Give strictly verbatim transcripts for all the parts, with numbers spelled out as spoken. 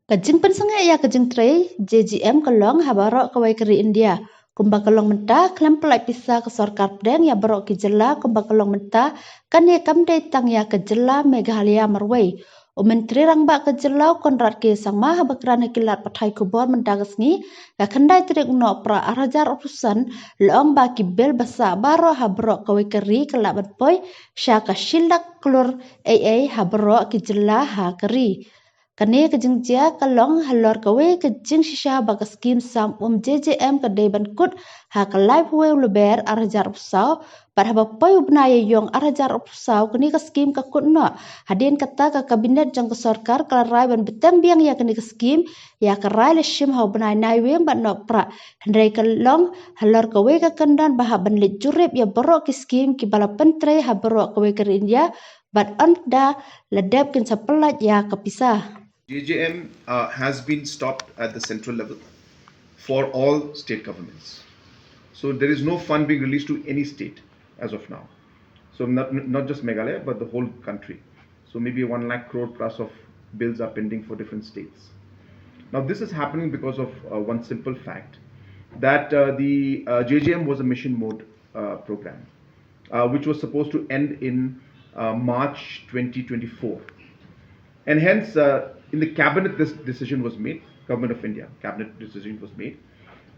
Ka jingpynsangeh ïa ka jingtrei J J M ka long ha baroh kawei ka ri India. Kumba ka long mynta, khlem pyllait pisa ka sorkar pdeng ïa baroh ki jylla, kumba ka long mynta, kane kam dei tang ïa ka jylla Meghalaya marwei. U Myntri Rangbah ka jylla u Conrad K Sangma haba kren ha ki lad pathai khubor mynta ka sngi, ka khyndai tarik u Nohprah ar hajar arphew san, la ong ba ki bill ba sah baroh ha baroh kawei ka ri ka lah ban poi sha ka shi lak klur ei ei ha baroh ki jylla ha ka ri. Kane ka jingjia ka long halor kawei ka jingshisha ba ka skim sam um J J M ka dei ban kut ha ka laiphew wei u Lber ar hajar arphew saw, bad haba poi u bnai Ïaïong ar hajar arphew saw kane ka skim ka kut noh. Hadien kata ka kabinet jong ka sorkar ka la rai ban bteng biang ïa kane ka skim, ïa ka rai la shim ha u bnai Naiwieng bad Nohprah. Hynrei ka long halor kawei ka kyndon ba hap ban leit jurip ïa baroh ki skim kiba la pyntrei ha baroh kawei ka ri India, bad ynda la dep kin sa pyllait ïa ka pisa. J J M uh, has been stopped at the central level for all state governments. So there is no fund being released to any state as of now. So not, not just Meghalaya, but the whole country. So maybe one lakh crore plus of bills are pending for different states. Now this is happening because of uh, one simple fact that uh, the uh, J J M was a mission mode uh, program, uh, which was supposed to end in uh, March twenty twenty-four. And hence, uh, in the cabinet, this decision was made, Government of India, cabinet decision was made.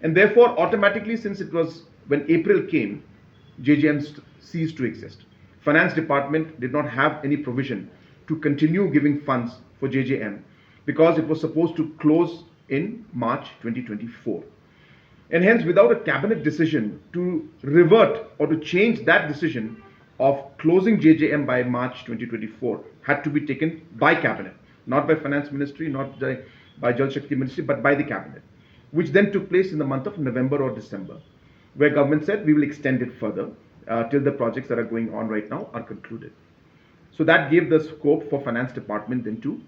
And therefore, automatically, since it was, when April came, J J M st- ceased to exist. Finance department did not have any provision to continue giving funds for J J M because it was supposed to close in March twenty twenty-four. And hence, without a cabinet decision to revert or to change that decision of closing J J M by March twenty twenty-four had to be taken by cabinet, not by finance ministry, not by, by Jal Shakti ministry, but by the cabinet, which then took place in the month of November or December, where government said we will extend it further uh, till the projects that are going on right now are concluded. So that gave the scope for finance department then to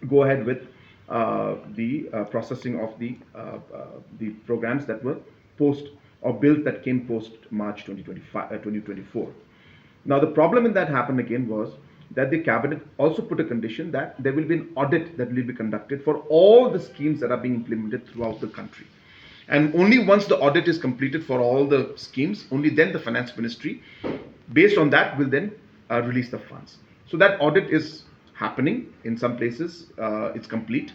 go ahead with uh, the uh, processing of the uh, uh, the programs that were post or bills that came post March twenty twenty-five, uh, twenty twenty-four. Now the problem in that happened again was that the cabinet also put a condition that there will be an audit that will be conducted for all the schemes that are being implemented throughout the country. And only once the audit is completed for all the schemes, only then the finance ministry, based on that, will then uh, release the funds. So that audit is happening in some places. Uh, it's complete.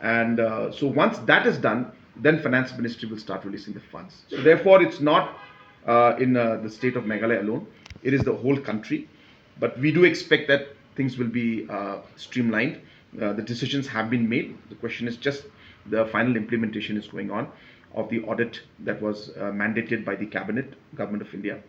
And uh, so once that is done, then finance ministry will start releasing the funds. So therefore, it's not uh, in uh, the state of Meghalaya alone. It is the whole country. But we do expect that things will be uh, streamlined. Uh, the decisions have been made. The question is just the final implementation is going on of the audit that was uh, mandated by the cabinet, Government of India.